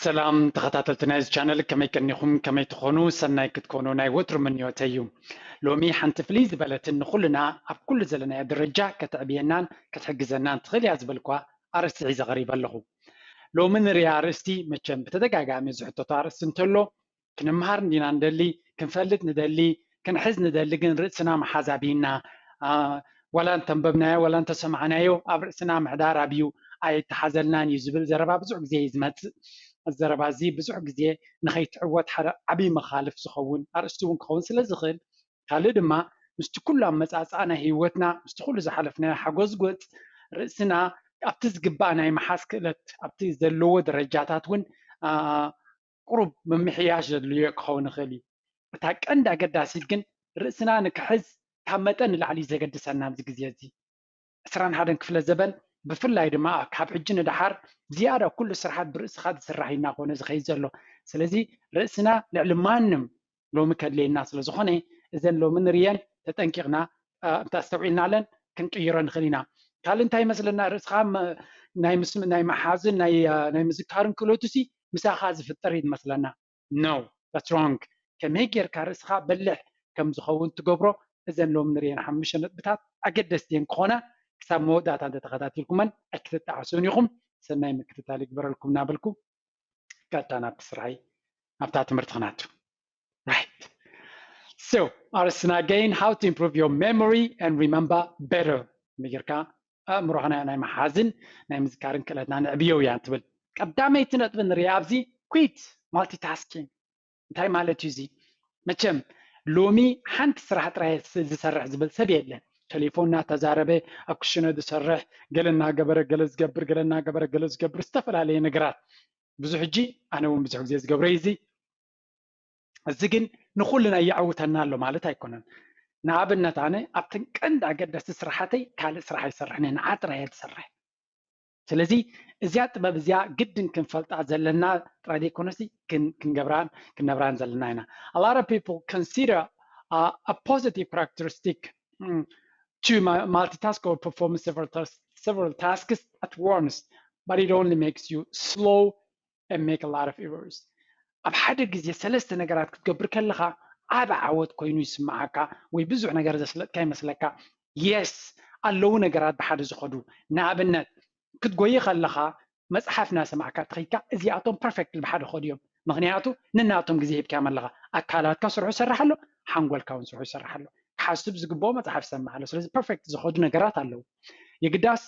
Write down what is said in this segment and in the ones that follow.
ሰላም ተኸታተልቲ ናይዚ ቻነል፣ ከመይ ቀኒኹም? ከመይ ትኾኑ? ሰናይ ክትኮኑ ናይ ወትሩ ምንዮተይ እዩ። ሎሚ ሓንቲ ፍልይ ዝበለትን ንኹልና ኣብ ኩሉ ዘለናዮ ደረጃ ከተዕብየናን ክትሕግዘናን ትኽእል እያ ዝበልኳ ኣርእስቲ ሒዘ ቀሪበ ኣለኹ። ሎሚ ንሪኣ ኣርእስቲ መቸም ብተደጋጋሚ ዝሕተቶ ኣርእስቲ እንተሎ፣ ክንምሃር እንዲና ንደሊ፣ ክንፈልጥ ንደሊ፣ ክንሕዝ ንደሊ፣ ግን ርእስና ምሓዝ ኣብይና። ዋላ እንተንበብናዮ ዋላ እንተሰማዕናዮ ኣብ ርእስና ምሕዳር ኣብዩ፣ ኣይተሓዘልናን እዩ ዝብል ዘረባ ብዙሕ ግዜ እዩ ዝመፅእ። እዚ ዘረባ እዚ ብዙሕ ግዜ ንኸይትዕወት ሓደ ዓብዪ መኻልፍ ዝኸውን ኣርእስቲ እውን ክኸውን ስለ ዝኽእል፣ ካልእ ድማ ምስቲ ኩሉ ኣመፃፅኣ ናይ ህይወትና፣ ምስቲ ኩሉ ዝሓለፍናዮ ሓጎስ ጎፅ፣ ርእስና ኣብቲ ዝግባእ ናይ ምሓዝ ክእለት ኣብቲ ዘለዎ ደረጃታት እውን ቁሩብ ምምሕያሽ ዘድልዮ ክኸውን ይኽእል እዩ። እታ ቀንዲ ኣገዳሲት ግን ርእስና ንክሕዝ ካብ መጠን ንላዕሊ እዩ ዘገድሰና ኣብዚ ግዜ እዚ። ዕስራን ሓደን ክፍለ ዘበን ብፍላይ ድማ ካብ ሕጂ ንደሓር ዝያዳ ኩሉ ስራሓት ብርእስኻ ዝስራሕ እዩ እናኾነ ዝኸይድ ዘሎ። ስለዚ ርእስና ልዕሊ ማንም ሎሚ ከድልየና ስለ ዝኾነ እዘን ሎሚ ንርእየን ተጠንቂቕና እንተኣስተውዒልናለን ክንቅይሮ ንኽእል ኢና። ካልእ እንታይ ይመስለና? ርእስኻ ናይ ምሓዝን ናይ ምዝካርን ክእለቱ ሲ ምሳኻ ዝፍጠር እዩ ዝመስለና። No, that's wrong። ከመይ ጌርካ ርእስኻ በልሕ ከም ዝኸውን ትገብሮ፣ እዘን ሎም ንርእየን ሓሙሽተ ነጥብታት ኣገደስቲ እየን ክኾና። ክሳብ መወዳእታ እንተተኸታቲልኩመን ኣይክትጠዓሱን ኢኹም። ሰናይ ምክትታል ይግበረልኩም እናበልኩ ቀጥታ ናብቲ ስራይ ናብታ ትምህርቲ ክናቱ። Right. So ኣርስና again, how to improve your memory and remember better. ከመይ ጌርካ ኣእምሮኻ ናይ ምሓዝን ናይ ምዝካርን ክእለትና ንዕብዮ እያ ትብል። ቀዳመይቲ ነጥቢ ንሪኣ ኣብዚ፣ quit multitasking። እንታይ ማለት እዩ እዚ? መቸም ሎሚ ሓንቲ ስራሕ ጥራይ ዝሰርሕ ዝብል ሰብ የለን። ቴሌፎን እናተዛረበ ኣብ ክሽነ ዝሰርሕ፣ ገለ እናገበረ ገለ ዝገብር፣ ገለ እናገበረ ገለ ዝገብር፣ ዝተፈላለየ ነገራት። ብዙሕ ሕጂ ኣነ እውን ብዙሕ ግዜ ዝገብረ እዩ እዚ። እዚ ግን ንኹልና ይዕውተና ኣሎ ማለት ኣይኮነን። ንኣብነት ኣነ ኣብተን ቀንዲ ኣገደስቲ ስራሓተይ ካልእ ስራሕ ኣይሰርሕን እየ፣ ንዓ ጥራይ እየ ዝሰርሕ። ስለዚ እዚኣ ጥበብ እዚኣ ግድን ክንፈልጣ ዘለና ጥራይ ዘይኮነሲ ክንገብራን ክንነብራን ዘለና ኢና። A lot of people consider uh, a positive characteristic mm, to multitask or perform several tasks, several tasks at once, but it only makes you slow and make a lot of errors. ኣብ ሓደ ግዜ ሰለስተ ነገራት ክትገብር ከለኻ ዓቢ ዓወት ኮይኑ ይስምዓካ ወይ ብዙሕ ነገር ዘስለጥካ ይመስለካ። Yes, ኣለዉ ነገራት ብሓደ ዝኸዱ። ንኣብነት ክትጎይ ከለኻ መፅሓፍ እናሰማዕካ ትኸይድካ፣ እዚኣቶም perfect ብሓደ ኸዱ እዮም። ምኽንያቱ ንናቶም ግዜ ሂብካዮም ኣለኻ። ኣካላትካ ስርሑ ይሰርሕ ኣሎ፣ ሓንጎልካ እውን ስርሑ ይሰርሕ ኣሎ። ክሓስብ ዝግብኦ መፅሓፍ ይሰምዕ ኣሎ። ስለዚ perfect ዝኸዱ ነገራት ኣለዉ። የግዳስ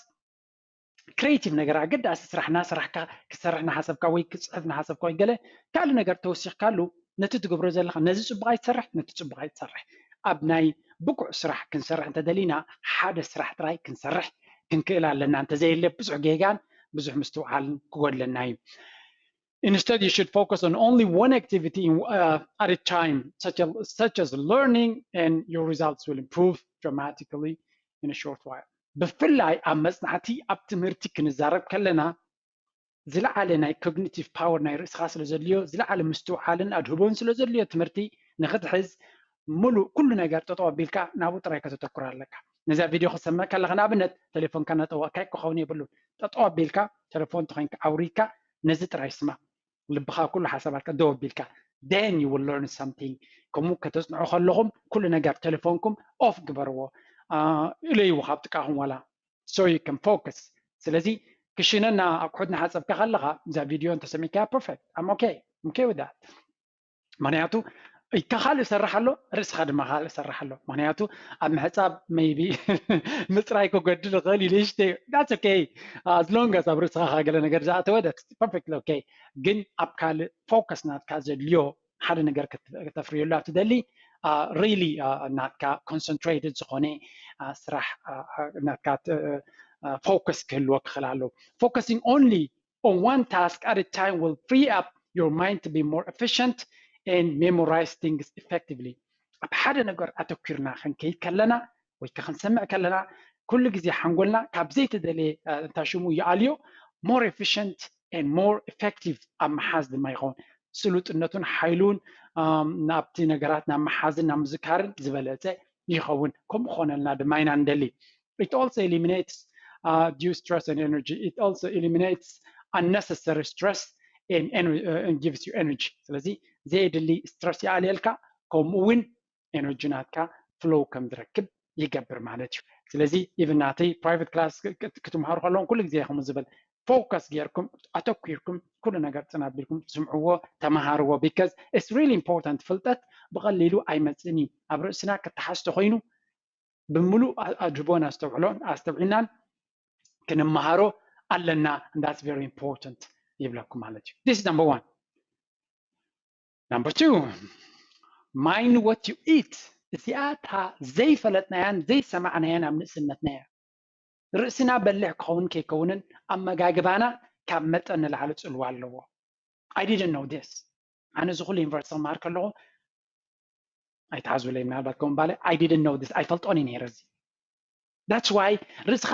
creative ነገር ኣገዳሲ ስራሕ እናሰራሕካ ክትሰርሕ እናሓሰብካ ወይ ክትፅሕፍ እናሓሰብካ ወይ ገለ ካልእ ነገር ተወሲኽካሉ ነቲ ትገብሮ ዘለኻ ነዚ ፅቡቕ ኣይትሰርሕ ነቲ ፅቡቕ ኣይትሰርሕ። ኣብ ናይ ብቁዕ ስራሕ ክንሰርሕ እንተደሊና ሓደ ስራሕ ጥራይ ክንሰርሕ ክንክእል ኣለና። እንተዘየለ ብዙሕ ጌጋን ብዙሕ ምስትውዓልን ክጎድለና እዩ። Instead, you should focus on only one activity in, uh, at a time, such as, such as learning, and your results will improve dramatically in a short while. ብፍላይ ኣብ መጽናዕቲ ኣብ ትምህርቲ ክንዛረብ ከለና ዝለዓለ ናይ cognitive power ናይ ርእስኻ ስለ ዘድልዮ ዝለዓለ ምስትውዓልን ኣድህቦን ስለ ዘድልዮ ትምህርቲ ንክትሕዝ ሙሉእ ኩሉ ነገር ጠጠው ኣቢልካ ናብኡ ጥራይ ከተተኩር ኣለካ። ነዛ ቪድዮ ክትሰምዕ ከለኻ ንኣብነት ቴሌፎንካ እናጠወቕካ ክኸውን የብሉን። ጠጠው ኣቢልካ ቴሌፎን ተኾይንካ ኣውሪድካ ነዚ ጥራይ ስማ። ልብኻ ኩሉ ሓሳባትካ ደው ኣቢልካ then you will learn something። ከምኡ ከተጽንዑ ከለኹም ኩሉ ነገር ቴሌፎንኩም ኦፍ ግበርዎ፣ እለይዎ ካብ ጥቃኹም ዋላ so you can focus። ስለዚ ክሽነና ኣቑሑት እናሓጸብካ ከለኻ እዛ ቪድዮ እንተሰሚዕካያ perfect, I'm okay, I'm okay with that። ምክንያቱ ኢድካ ካልእ ይሰርሕ ኣሎ፣ ርእስኻ ድማ ካልእ ይሰርሕ ኣሎ። ምክንያቱ ኣብ ምሕጻብ maybe ምጽራይ ክጎድል ይኽእል እዩ፣ ንእሽተይ that's okay, as long as ኣብ ርእስኻ ገለ ነገር ዝኣተወ that's perfectly okay። ግን ኣብ ካልእ ፎከስ ናትካ ዘድልዮ ሓደ ነገር ከተፍርየሉ ኣብ ትደሊ really ናትካ concentrated ዝኾነ ስራሕ ናትካ ፎከስ ክህልዎ ክኽእል ኣለዎ። Focusing only on one task at a time will free up your mind to be more efficient and memorize things effectively። ኣብ ሓደ ነገር ኣተኲርና ክንከይድ ከለና ወይ ከ ክንሰምዕ ከለና ኩሉ ግዜ ሓንጎልና ካብ ዘይተደለየ እንታይ ሽሙ ይኣልዮ more efficient and more effective ኣብ ምሓዝ ድማ ይኸውን። ስሉጥነቱን ሓይሉን ናብቲ ነገራት ናብ ምሓዝን ናብ ምዝካርን ዝበለፀ ይኸውን። ከምኡ ክኾነልና ድማ ኢና ንደሊ። It also eliminates uh, due stress and energy. It also eliminates unnecessary stress and, and, uh, and gives you energy። ስለዚ ዘየድሊ stress ይኣልየልካ፣ ከምኡ እውን energy ናትካ flow ከም ዝረክብ ይገብር ማለት እዩ። ስለዚ even ናተይ private class ክትምሃሩ ከለኹም ኩሉ ግዜ ከምኡ ዝብል focus ጌርኩም ኣተኲርኩም ኩሉ ነገር ጽን ኣቢልኩም ስምዕዎ፣ ተመሃርዎ፣ because it's really important። ፍልጠት ብቐሊሉ ኣይመጽእን እዩ። ኣብ ርእስና ክተሓዝ ተኾይኑ ብምሉእ ኣድቦን ኣስተውዕሎን ኣስተውዒልናን ክንመሃሮ ኣለና። And that's very important ይብለኩም ማለት እዩ። This is number one። Number two, mind what you eat። እዚኣ እታ ዘይፈለጥናያን ዘይሰማዕናያን ኣብ ንእስነትና እያ። ርእስና በሊሕ ክኸውን ከይከውንን ኣመጋግባና ካብ መጠን ንላዕሊ ጽልዋ ኣለዎ። I didn't know this። ኣነ እዚ ኩሉ ዩኒቨርሲቲ ክመሃር ከለኹ ኣይትሓዙለይ፣ ምናልባት ከም ባለ I didn't know this፣ ኣይፈልጦን እየ ነይረ እዚ። That's why ርእስኻ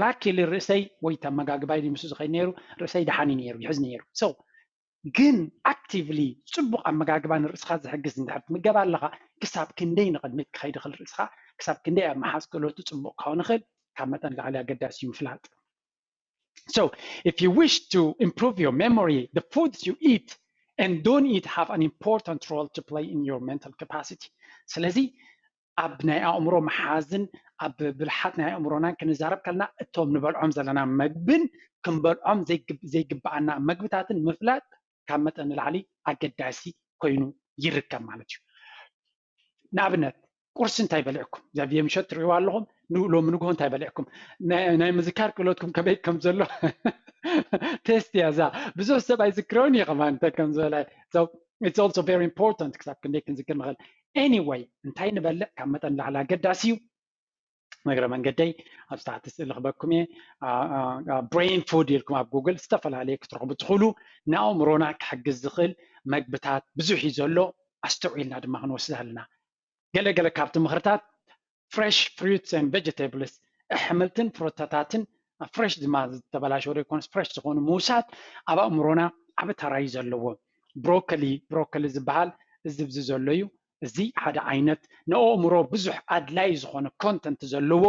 luckily ርእሰይ ወይ ተመጋግባይ ድዩ ምስ ዝኸይድ ነይሩ፣ ርእሰይ ደሓን እዩ ነይሩ፣ ይሕዝ ነይሩ። So ግን actively ጽቡቕ ኣመጋግባ ንርእስኻ ዝሕግዝ እንድሕር ትምገብ ኣለኻ፣ ክሳብ ክንደይ ንቕድሚት ክኸይድ ይኽእል ርእስኻ፣ ክሳብ ክንደይ ኣብ ምሓዝ ክእለቱ ጽቡቕ ክኸውን ይኽእል፣ ካብ መጠን ላዕሊ ኣገዳሲ እዩ ምፍላጥ። So if you wish to improve your memory, the foods you eat and don't eat have an important role to play in your mental capacity። ስለዚ ኣብ ናይ ኣእምሮ መሓዝን ኣብ ብልሓት ናይ ኣእምሮናን ክንዛረብ ከለና እቶም ንበልዖም ዘለና መግብን ክንበልዖም ዘይግብ- ዘይግብኣና መግብታትን ምፍላጥ ካብ መጠን ንላዕሊ ኣገዳሲ ኮይኑ ይርከብ ማለት እዩ። ንኣብነት ቁርሲ እንታይ በሊዕኩም? እዛ ቪድዮ ምሸት ትርእይዋ ኣለኹም። ን- ሎሚ ንግሆ እንታይ በሊዕኩም? ናይ ናይ ምዝካር ክእለትኩም ከመይ ከም ዘሎ ቴስት እያ እዛ። ብዙሕ ሰብ ኣይዝክሮን እዩ ከማን እንታይ ከም ዝበላ። So it's also very important ክሳብ ክንደይ ክንዝክር ንኽእል። Anyway እንታይ ንበልዕ ካብ መጠን ላዕሊ ኣገዳሲ እዩ። መግረ መንገደይ ኣብ ታሕቲ ስእሊ ክበኩም እየ። ብሬን ፉድ ኢልኩም ኣብ ጉግል ዝተፈላለየ ክትረኽቡ ትኽእሉ። ንኣእምሮና ክሕግዝ ዝኽእል መግብታት ብዙሕ እዩ ዘሎ፣ ኣስተውዒልና ድማ ክንወስድ ኣለና። ገለገለ ካብቲ ምኽርታት fresh fruits and vegetables፣ ኣሕምልትን ፍሩታታትን ፍሬሽ ድማ ዝተበላሸወ ዘይኮነስ ፍሬሽ ዝኾኑ ምውሳድ ኣብ ኣእምሮና ዓቢ ተራ እዩ ዘለዎ። ብሮኮሊ ብሮኮሊ ዝበሃል እዚ ኣብዚ ዘሎ እዩ። እዚ ሓደ ዓይነት ንኣእምሮ ብዙሕ ኣድላይ ዝኾነ ኮንተንት ዘለዎ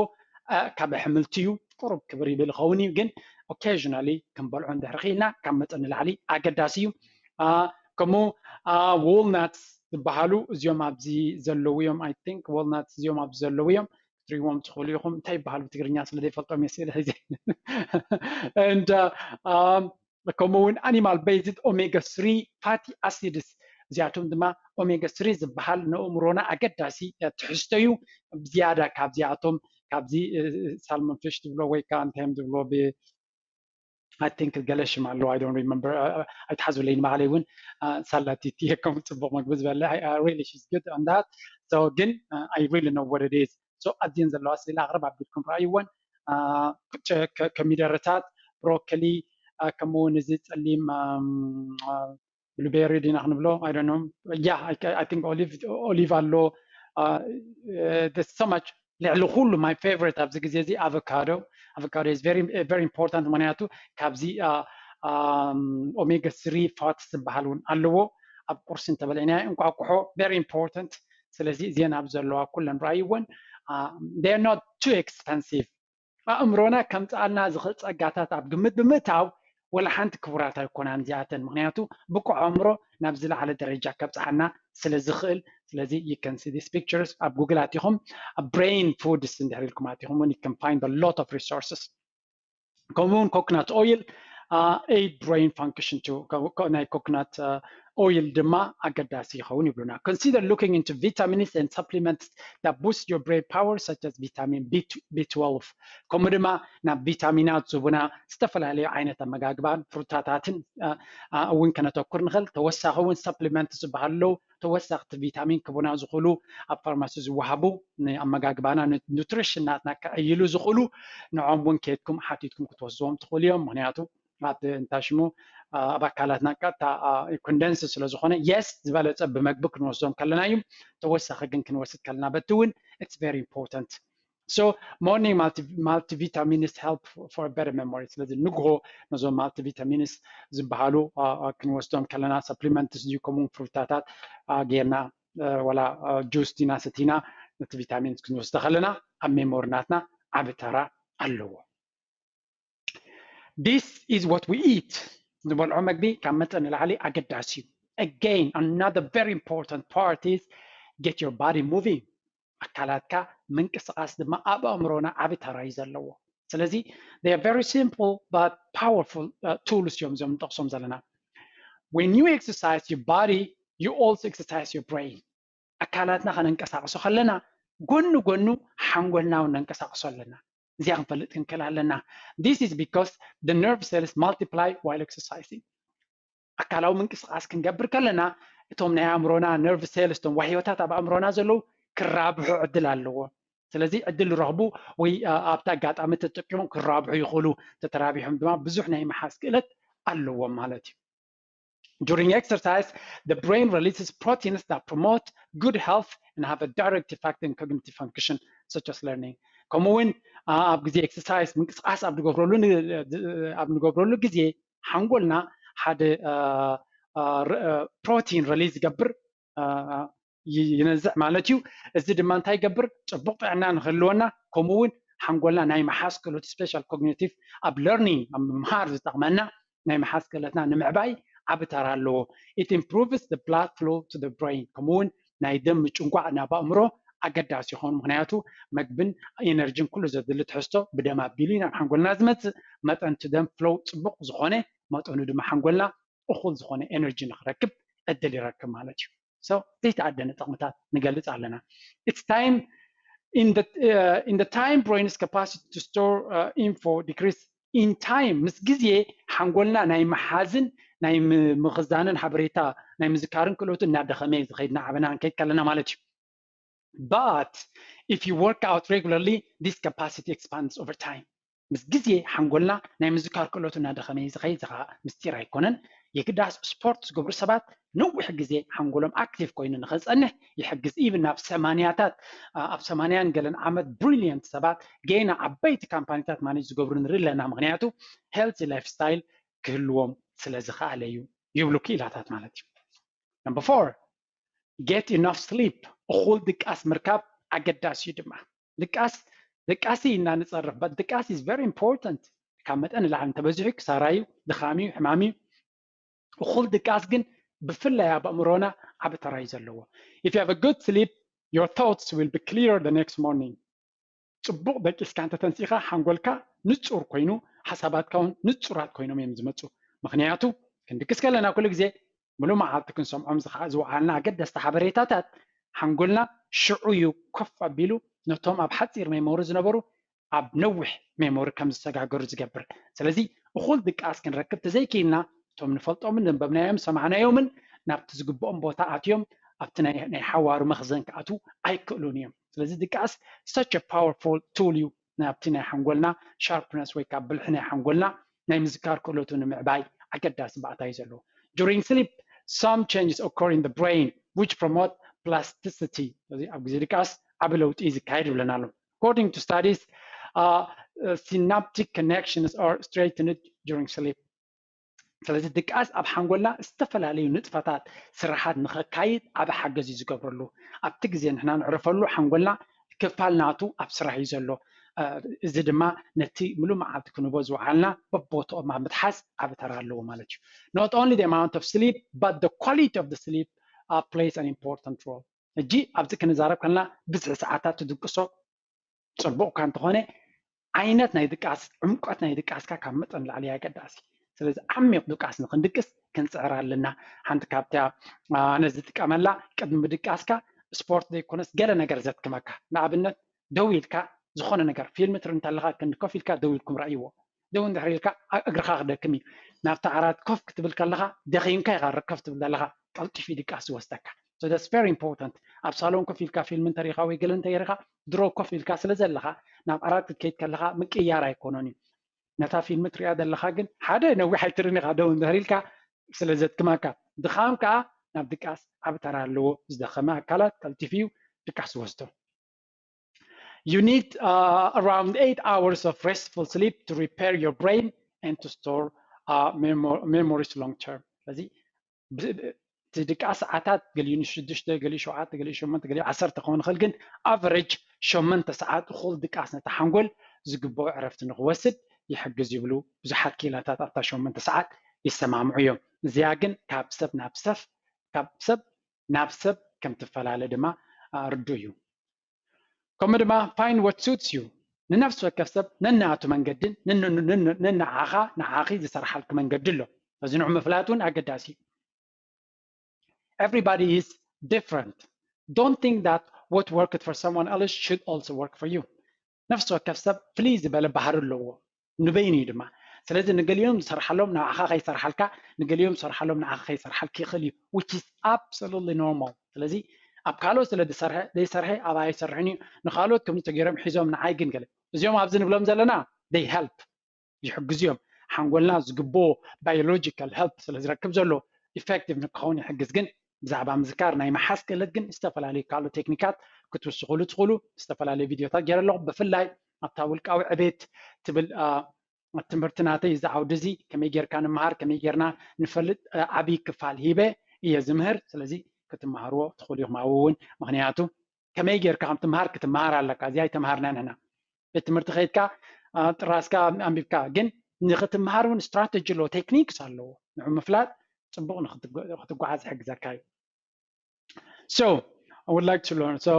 ካብ ኣሕምልቲ እዩ። ቁሩብ ክብር ይብል ይኸውን እዩ፣ ግን occasionally ክንበልዖ እንድሕር ኽኢልና ካብ መጠን ንላዕሊ ኣገዳሲ እዩ። ከምኡ ዋልናትስ ዝበሃሉ እዚኦም ኣብዚ ዘለዉ እዮም። I think ዋልናትስ እዚኦም ኣብዚ ዘለዉ እዮም። ክትሪእዎም ትኽእሉ ኢኹም። እንታይ ይበሃል ብትግርኛ ስለ ዘይፈልጦም እየ ስእሊ ሒዘ። And ከምኡ እውን animal based omega three fatty acids፣ እዚኣቶም ድማ ኦሜጋ ስሪ ዝበሃል ንኣእምሮና ኣገዳሲ ትሕዝቶ እዩ። ዝያዳ ካብዚኣቶም ካብዚ ሳልሞን ፊሽ ትብሎ ወይ ከዓ እንታይ እዮም ዝብሎ ብ I think ገለ ሽም ኣለዎ፣ I don't remember፣ ኣይትሓዙለይ። ንባዕለይ እውን ሳላቲቲ ከም ፅቡቕ መግቢ ዝበለ really she's good on that። So ግን I really know what it is። So ኣዝየን ዘለዋ ስእሊ ኣቕርብ ኣቢልኩም ረኣይወን። ኮሚደረታት፣ ብሮኮሊ፣ ከምኡ እውን እዚ ፀሊም ብሉቤሪ ዲና ክንብሎ፣ I don't know። Yeah, I think ኦሊቭ ኦሊቭ ኣሎ። So much። ልዕሊ ኩሉ my favorite ኣብዚ ግዜ እዚ ኣቮካዶ። ኣቮካዶ is very very important፣ ምክንያቱ ካብዚ ኦሜጋ ስሪ ፋትስ ዝበሃል እውን ኣለዎ። ኣብ ቁርሲ እንተበልዕናዮ፣ እንቋቁሖ very important። ስለዚ እዚአን ኣብ ዘለዋ ኩለን ረኣይወን። They are not too expensive። ኣእምሮና ከምፅኣልና ዝኽእል ፀጋታት ኣብ ግምት ብምእታው፣ ወላ ሓንቲ ክቡራት ኣይኮናን እዚኣተን፣ ምክንያቱ ብቁዕ ኣእምሮ ናብ ዝለዓለ ደረጃ ከብፅሓና ስለ ዝኽእል። ስለዚ you can see these pictures ኣብ ጉግል ኣቲኹም፣ brain foods እንድሕር ኢልኩም ኣቲኹም እውን you can find a lot of resources። ከምኡ እውን ኮኮናት ኦይል aid brain function too። ናይ ኮኮናት ኦይል ድማ ኣገዳሲ ይኸውን ይብሉና። Consider looking into vitamins and supplements that boost your brain power, such as vitamin B twelve። ከምኡ ድማ ናብ ቪታሚናት ዝቡና ዝተፈላለዩ ዓይነት ኣመጋግባን ፍሩታታትን እውን ከነተኩር ንኽእል። ተወሳኺ እውን ሰፕሊመንት ዝበሃሉ ኣለዉ። ተወሰኽቲ ቪታሚን ክቡና ዝኽእሉ ኣብ ፋርማሲ ዝወሃቡ ንኣመጋግባና ኑትሪሽን ናትና ክዕይሉ ዝኽእሉ ንዖም እውን ኬድኩም ሓቲትኩም ክትወስድዎም ትኽእሉ እዮም። ምክንያቱ ኣብ እንታይ ሽሙ ኣብ ኣካላትና ቀጥታ ኮንደንስ ስለ ዝኾነ የስ ዝበለፀ ብመግቢ ክንወስዶም ከለና እዩ። ተወሳኺ ግን ክንወስድ ከለና በቲ እውን it's very important። So morning multi multivitamins help for better memory። ስለዚ ንግሆ ነዞም ማልቲቪታሚንስ ዝበሃሉ ክንወስዶም ከለና ሰፕሊመንትስ ድዩ ከምኡ ፍሩታታት ጌርና ወላ ጁስ ዲና ሰቲና ነቲ ቪታሚንስ ክንወስዶ ከለና ኣብ ሜሞሪ ናትና ዓቢ ተራ ኣለዎ። This is what we eat። ዝበልዖ መግቢ ካብ መጠን ንላዕሊ ኣገዳሲ እዩ። Again, another very important part is get your body moving. ኣካላትካ ምንቅስቃስ ድማ ኣብ ኣእምሮና ዓቢ ተራ እዩ ዘለዎ። ስለዚ they are very simple but powerful tools እዮም እዚኦም ንጠቕሶም ዘለና። When you exercise your body, you also exercise your brain. ኣካላትና ከነንቀሳቕሶ ከለና ጎኑ ጎኑ ሓንጎልና እውን ነንቀሳቕሶ ኣለና። እዚኣ ክንፈልጥ ክንክእል ኣለና። This is because the nerve cells multiply while exercising. ኣካላዊ ምንቅስቃስ ክንገብር ከለና እቶም ናይ ኣእምሮና nerve cells፣ እቶም ዋህዮታት ኣብ ኣእምሮና ዘለዉ ክራብሑ ዕድል ኣለዎ። ስለዚ ዕድል ረኽቡ ወይ ኣብቲ ኣጋጣሚ ተጠቂሞም ክራብሑ ይኽእሉ። ተተራቢሖም ድማ ብዙሕ ናይ ምሓዝ ክእለት ኣለዎም ማለት እዩ። During exercise, the brain releases proteins that promote good health and have a direct effect in cognitive function, such as learning. ከምኡ እውን ኣብ ግዜ exercise፣ ምንቅስቃስ ኣብ ንገብረሉ ኣብ ንገብረሉ ግዜ ሓንጎልና ሓደ ፕሮቲን release ይገብር፣ ይነዝዕ ማለት እዩ። እዚ ድማ እንታይ ይገብር? ፅቡቅ ጥዕና ንክህልወና፣ ከምኡ እውን ሓንጎልና ናይ ምሓዝ ክእለት፣ special cognitive፣ ኣብ learning፣ ኣብ ምምሃር ዝጠቅመና ናይ ምሓዝ ክእለትና ንምዕባይ ዓቢ ተራ ኣለዎ። It improves the blood flow to the brain። ከምኡ እውን ናይ ደም ምጭንቋዕ ናብ ኣእምሮ ኣገዳሲ ይኸውን። ምክንያቱ መግብን ኤነርጂን ኩሉ ዘድሊ ትሕዝቶ ብደም ኣቢሉ ናብ ሓንጎልና ዝመፅእ፣ መጠን እቲ ደም flow ፅቡቅ ዝኾነ መጠኑ ድማ ሓንጎልና እኹል ዝኾነ ኤነርጂ ንክረክብ ዕድል ይረክብ ማለት እዩ። So ዘይተኣደነ ጥቕምታት ንገልፅ ኣለና። It's time in the, uh, in the time brain's capacity to store uh, info decrease in time፣ ምስ ግዜ ሓንጎልና ናይ ምሓዝን ናይ ምኽዛንን ሓበሬታ ናይ ምዝካርን ክእለቱ እናደኸመ እዩ ዝኸይድ። ንዓበና ክንከይድ ከለና ማለት እዩ። But if you work out regularly, this capacity expands over time. ምስ ግዜ ሓንጎልና ናይ ምዝካር ክእለቱ እናደኸመ እዩ ዝኸይድ። እዚ ከዓ ምስጢር ኣይኮነን። የግዳስ ስፖርት ዝገብሩ ሰባት ነዊሕ ግዜ ሓንጎሎም ኣክቲቭ ኮይኑ ንኸፀንሕ ይሕግዝ። ኢቭን ናብ ሰማንያታት ኣብ ሰማንያን ገለን ዓመት ብሪሊየንት ሰባት ገና ዓበይቲ ካምፓኒታት ማኔጅ ዝገብሩ ንርኢ ኣለና። ምክንያቱ ሄልቲ ላይፍ ስታይል ክህልዎም ስለ ዝኸኣለ እዩ ይብሉ ክኢላታት ማለት እዩ። Number four, get enough sleep. እኹል ድቃስ ምርካብ ኣገዳሲ እዩ ድማ። ድቃስ ድቃሲ ኢና ንፀርፍ፣ but ድቃስ is very important። ካብ መጠን ንላዕሊ እንተበዚሑ ክሳራ እዩ፣ ድኻም እዩ፣ ሕማም እዩ። እኹል ድቃስ ግን ብፍላይ ኣብ ኣእምሮና ዓቢ ተራ እዩ ዘለዎ። If you have a good sleep, your thoughts will be clear the next morning. ፅቡቕ ደቂስካ እንተተንሲእካ ሓንጎልካ ንፁር ኮይኑ ሓሳባትካ እውን ንፁራት ኮይኖም እዮም ዝመፁ። ምክንያቱ ክንድቅስ ከለና ኩሉ ግዜ ሙሉእ መዓልቲ ክንሰምዖም ዝወዓልና ኣገደስቲ ሓበሬታታት ሓንጎልና ሽዑ እዩ ኮፍ ኣቢሉ ነቶም ኣብ ሓፂር ሜሞሪ ዝነበሩ ኣብ ነዊሕ ሜሞሪ ከም ዝሰጋገሩ ዝገብር። ስለዚ እኹል ድቃስ ክንረክብ ተዘይክኢልና እቶም ንፈልጦምን ዘንበብናዮም ሰማዕናዮምን ናብቲ ዝግብኦም ቦታ ኣትዮም ኣብቲ ናይ ሓዋሩ መኽዘን ክኣትዉ ኣይክእሉን እዮም። ስለዚ ድቃስ such a powerful tool እዩ ናብቲ ናይ ሓንጎልና ሻርፕነስ ወይ ካብ ብልሒ ናይ ሓንጎልና ናይ ምዝካር ክእለቱ ንምዕባይ ኣገዳሲ ባእታ እዩ ዘለዎ። During sleep, some changes occur in the brain which promote plasticity. ስለዚ ኣብ ግዜ ድቃስ ዓቢ ለውጢ እዩ ዝካየድ ይብለና ኣሎ። According to studies, uh, uh, synaptic connections are strengthened during sleep. ስለዚ ድቃስ ኣብ ሓንጎልና ዝተፈላለዩ ንጥፈታት ስራሓት ንኸካይድ ዓቢ ሓገዝ እዩ ዝገብረሉ። ኣብቲ ግዜ ንሕና ንዕረፈሉ ሓንጎልና ክፋል ናቱ ኣብ ስራሕ እዩ ዘሎ። እዚ ድማ ነቲ ሙሉእ መዓልቲ ክንህቦ ዝወዓልና በቦትኦም ኣብ ምትሓዝ ዓቢ ተራ ኣለዎ ማለት እዩ። Not only the amount of sleep but the quality of the sleep uh, plays an important role. ሕጂ ኣብዚ ክንዛረብ ከለና ብዝሒ ሰዓታት ትድቅሶ ፅቡቕካ እንተኾነ ዓይነት ናይ ድቃስ ዕምቆት ናይ ድቃስካ ካብ መጠን ላዕሊ ኣገዳሲ። ስለዚ ዓሚቕ ድቃስ ንክንድቅስ ክንፅዕር ኣለና። ሓንቲ ካብታ ኣነ ዝጥቀመላ ቅድሚ ምድቃስካ ስፖርት ዘይኮነስ ገለ ነገር ዘትክመካ፣ ንኣብነት ደው ኢልካ ዝኾነ ነገር ፊልም ትርኢ እንተለካ ክንዲ ኮፍ ኢልካ ደው ኢልኩም ረእይዎ። ደው እንድሕር ኢልካ እግርካ ክደክም እዩ። ናብቲ ዓራት ኮፍ ክትብል ከለካ ደኺምካ ኢካ ከፍ ትብል ዘለካ፣ ቀልጢፉ ድቃስ ዝወስደካ። So that's very important። ኣብ ሳሎን ኮፍ ኢልካ ፊልም እንተሪካ ወይ ገለ እንተሪካ ድሮ ኮፍ ኢልካ ስለ ዘለካ ናብ ዓራት ክትከይድ ከለካ ምቅያር ኣይኮኖን እዩ። ነታ ፊልም ትሪኣ ዘለካ ግን ሓደ ነዊሕ ኣይትርን ኢካ ደው እንድሕር ኢልካ ስለ ዘትክመካ። ድኻም ከዓ ናብ ድቃስ ዓቢ ተራ ኣለዎ። ዝደኸመ ኣካላት ቀልጢፉ እዩ ድቃስ ዝወስዶ። You need uh, around eight hours of restful sleep to repair your brain and to store uh, memories long term. ስለዚ እቲ ድቃስ ሰዓታት ገሊኡ ንሽዱሽተ ገሊኡ ሸውዓተ ገሊኡ ሸሞንተ ገሊኡ ዓሰርተ ክኸውን ይኽእል፣ ግን ኣቨሬጅ ሸሞንተ ሰዓት እኹል ድቃስ ነቲ ሓንጎል ዝግብኦ ዕረፍቲ ንክወስድ ይሕግዝ ይብሉ ብዙሓት ክኢላታት ኣብታ ሸሞንተ ሰዓት ይሰማምዑ እዮም። እዚኣ ግን ካብ ሰብ ናብ ሰብ ካብ ሰብ ናብ ሰብ ከም ትፈላለ ድማ ርዱእ እዩ። ከምኡ ድማ find what suits you፣ ንነፍሲ ወከፍ ሰብ ነናቱ መንገድን ነንዓኻ ንዓኺ ዝሰርሓልኪ መንገዲ ኣሎ። እዚ ንዑ ምፍላጥ እውን ኣገዳሲ እዩ። Everybody is different. Don't think that what worked for someone else should also work for you. ነፍሲ ወከፍ ሰብ ፍልይ ዝበለ ባህሪ ኣለዎ፣ ንበይኑ እዩ ድማ። ስለዚ ንገሊኦም ዝሰርሓሎም ንዓኻ ከይሰርሓልካ፣ ንገሊኦም ዝሰርሓሎም ንዓኻ ከይሰርሓልካ ይኽእል እዩ፣ which is absolutely normal። ስለዚ ኣብ ካልኦት ስለ ዝሰርሐ ዘይሰርሐ ኣብ ኣይሰርሕን እዩ፣ ንኻልኦት ከምዚ ተገይሮም ሒዞም ንዓይ ግን ገለ እዚኦም ኣብዚ ንብሎም ዘለና they help፣ ይሕግዙ እዮም። ሓንጎልና ዝግብኦ biological help ስለ ዝረክብ ዘሎ effective ንክኸውን ይሕግዝ። ግን ብዛዕባ ምዝካር ናይ ምሓዝ ክእለት ግን ዝተፈላለዩ ካልኦት ቴክኒካት ክትውስኹሉ ትኽእሉ። ዝተፈላለዩ ቪድዮታት ገይረ ኣለኹ። ብፍላይ ኣብታ ውልቃዊ ዕቤት ትብል ትምህርቲ ናተይ እዚ ዓውዲ እዚ ከመይ ጌርካ ንመሃር ከመይ ጌርና ንፈልጥ ዓብዪ ክፋል ሂበ እየ ዝምህር። ስለዚ ክትመሃርዎ ትኽእሉ ኢኹም ኣብኡ እውን፣ ምኽንያቱ ከመይ ጌርካ ከም ትመሃር ክትመሃር ኣለካ። እዚ ኣይተምሃርና ንሕና። ቤት ትምህርቲ ከይድካ ጥራስካ ኣንቢብካ፣ ግን ንክትመሃር እውን ስትራተጂ ኣለዎ፣ ቴክኒክስ ኣለዎ። ንዑ ምፍላጥ ፅቡቕ ንክትጓዓዝ ይሕግዘካ እዩ። So I would like to learn. So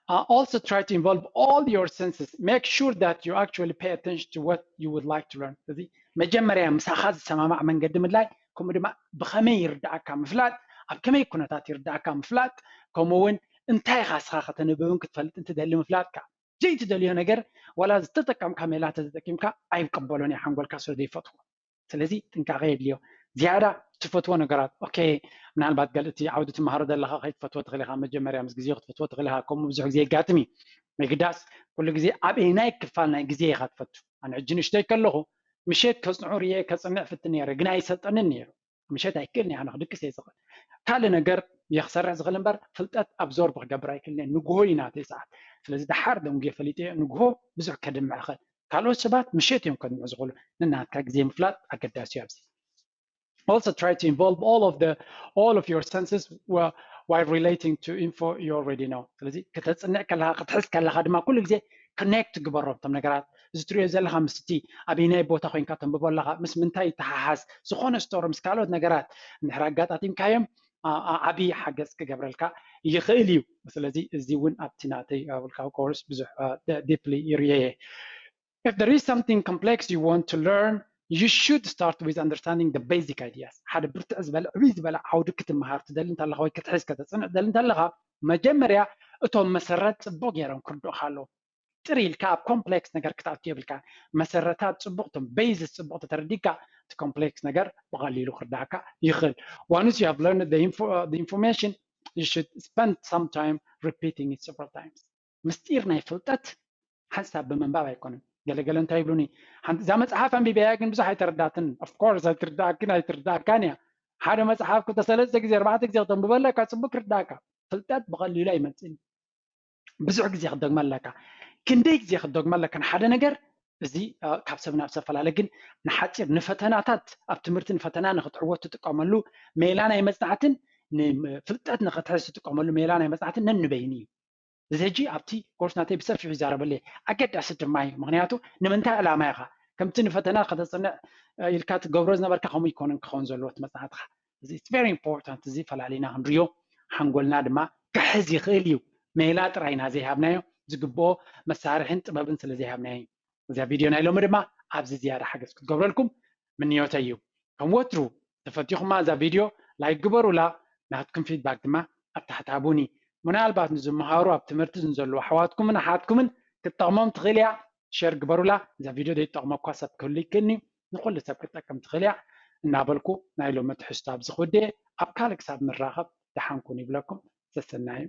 uh, also try to involve all your senses. Make sure that you actually pay attention to what you would like to learn. እዚ መጀመርያ ምሳኻ ዝሰማማዕ መንገዲ ምድላይ፣ ከምኡ ድማ ብኸመይ ይርዳእካ ምፍላጥ፣ ኣብ ከመይ ኩነታት ይርዳእካ ምፍላጥ፣ ከምኡ እውን እንታይ ኢኻ እስኻ ከተንብብን ክትፈልጥን ትደሊ ምፍላጥካ። ዘይትደልዮ ነገር ዋላ ዝተጠቀምካ ሜላ ተተጠቂምካ ኣይቅበሎን እዩ ሓንጎልካ ስለ ዘይፈትዎ። ስለዚ ጥንቃቐ የድልዮ። ዝያዳ ትፈትዎ ነገራት ኦኬ፣ ምናልባት ገለ እቲ ዓውዲ ትመሃሮ ዘለኻ ከይትፈትዎ ትኽእል ኢኻ። መጀመርያ ምስ ግዜ ክትፈትዎ ትኽእል ኢኻ። ከምኡ ብዙሕ ግዜ የጋጥም እዩ። ምግዳስ ኩሉ ግዜ ኣበየናይ ክፋል ናይ ግዜ ኢኻ ትፈቱ? ኣነ ሕጂ ንእሽተይ ከለኹ ምሸት ከጽንዑ ርየ ከጽንዕ ፍትን ነይረ፣ ግን ኣይሰልጠንን ነይሩ። ምሸት ኣይክእልን እየ፣ ኣነ ክድቅስ እየ ዝኽእል። ካልእ ነገር እየ ክሰርሕ ዝኽእል እምበር ፍልጠት ኣብዞርብ ክገብር ኣይክእልን እየ። ንግሆ እዩ ናተይ ሰዓት። ስለዚ ደሓር ደንጉየ ፈሊጠ እየ፣ ንግሆ ብዙሕ ከድምዕ እኽእል። ካልኦት ሰባት ምሸት እዮም ከድምዑ ዝኽእሉ። ንናትካ ግዜ ምፍላጥ ኣገዳሲ እዩ ኣብዚ። Also try to involve all of the all of your senses while relating to info you already know። ስለዚ ከተፅንዕ ከለካ ክትሕዝ ከለካ ድማ ኩሉ ግዜ ኮኔክት ግበሮ እቶም ነገራት። እዚ ትሪኦ ዘለካ ምስ እቲ ኣበየናይ ቦታ ኮይንካ ተንብቦ ኣለካ፣ ምስ ምንታይ ይተሓሓዝ፣ ዝኾነ ስቶሪ ምስ ካልኦት ነገራት እንድሕር ኣጋጣጢምካዮም ዓብዪ ሓገዝ ክገብረልካ ይኽእል እዩ። ስለዚ እዚ እውን ኣብቲ ናተይ ውልቃዊ ኮርስ ብዙሕ ዲፕሊ ይርዮ እየ። If there is something complex you want to learn, you should start with understanding the basic ideas. ሓደ ብርትዕ ዝበለ ዕብይ ዝበለ ዓውዲ ክትመሃር ትደሊ እንተለኻ ወይ ክትሕዝ ከተፅንዕ ትደሊ እንተለኻ መጀመርያ እቶም መሰረት ፅቡቕ ገይሮም ክርድኡኻ ኣለዎም። ጥር ኢልካ ኣብ ኮምፕሌክስ ነገር ክትኣቱ የብልካ። መሰረታት ፅቡቕ እቶም ቤዝስ ፅቡቕ ተተረዲካ እቲ ኮምፕሌክስ ነገር ብቐሊሉ ክርዳእካ ይኽእል። Once you have learned the, info, uh, the information, you should spend some time repeating it several times. ምስጢር ናይ ፍልጠት ሓንሳብ ብምንባብ ኣይኮነን። ገለገለ እንታይ ይብሉኒ፣ ሓንቲ እዛ መፅሓፍ ኣንቢበያ ግን ብዙሕ ኣይተረዳትን። Of course ኣይትርዳእክን ኣይትርዳእካን እያ። ሓደ መፅሓፍ ክልተ ሰለስተ ግዜ ኣርባዕተ ግዜ ክተንብበ ኣለካ፣ ፅቡቅ ክርዳእካ። ፍልጠት ብቐሊሉ ኣይመፅእን። ብዙሕ ግዜ ክትደግመ ኣለካ። ክንደይ ግዜ ክትደግመ ኣለካ ንሓደ ነገር? እዚ ካብ ሰብ ናብ ሰብ ፈላለ፣ ግን ንሓፂር ንፈተናታት ኣብ ትምህርቲ ንፈተና ንክትዕወት ትጥቀመሉ ሜላ ናይ መፅናዕትን ንፍልጠት ንክትሕዝ ትጥቀመሉ ሜላ ናይ መፅናዕትን ነንበይኑ እዩ። እዚ ሕጂ ኣብቲ ኮርስ ናተይ ብሰፊሑ ይዛረበሉ እየ። ኣገዳሲ ድማ እዩ። ምክንያቱ ንምንታይ ዕላማ ኢኻ ከምቲ ንፈተና ከተፅንዕ ኢልካ ትገብሮ ዝነበርካ ከምኡ ይኮነን ክኸውን ዘለዎ እቲ መፅናዕትኻ። እዚ it's very important። እዚ ፈላሊና ክንሪዮ ሓንጎልና ድማ ክሕዝ ይኽእል እዩ። ሜላ ጥራይ ኢና ዘይሃብናዮ፣ ዝግብኦ መሳርሕን ጥበብን ስለ ዘይሃብናዮ እዩ። እዛ ቪድዮ ናይ ሎሚ ድማ ኣብዚ ዝያዳ ሓገዝ ክትገብረልኩም ምንዮተይ እዩ። ከም ወትሩ ተፈቲኹማ እዛ ቪድዮ ላይክ ግበሩላ፣ ናትኩም ፊድባክ ድማ ኣብ ታሕቲ ሃቡኒ። ምናልባት ንዝመሃሩ ኣብ ትምህርቲ ንዘለዉ ኣሕዋትኩምን ኣሓትኩምን ክትጠቕሞም ትኽእል እያ። ሸር ግበሩላ። እዛ ቪድዮ ዘይትጠቕመኳ ሰብ ክህሉ ይክእልኒ፣ ንኩሉ ሰብ ክትጠቅም ትኽእል እያ እናበልኩ ናይ ሎሚ ትሕዝቶ ኣብዚ ክውድእ። ኣብ ካልእ ክሳብ ንራኸብ ደሓን ኩኑ ይብለኩም። ሰሰናዩ።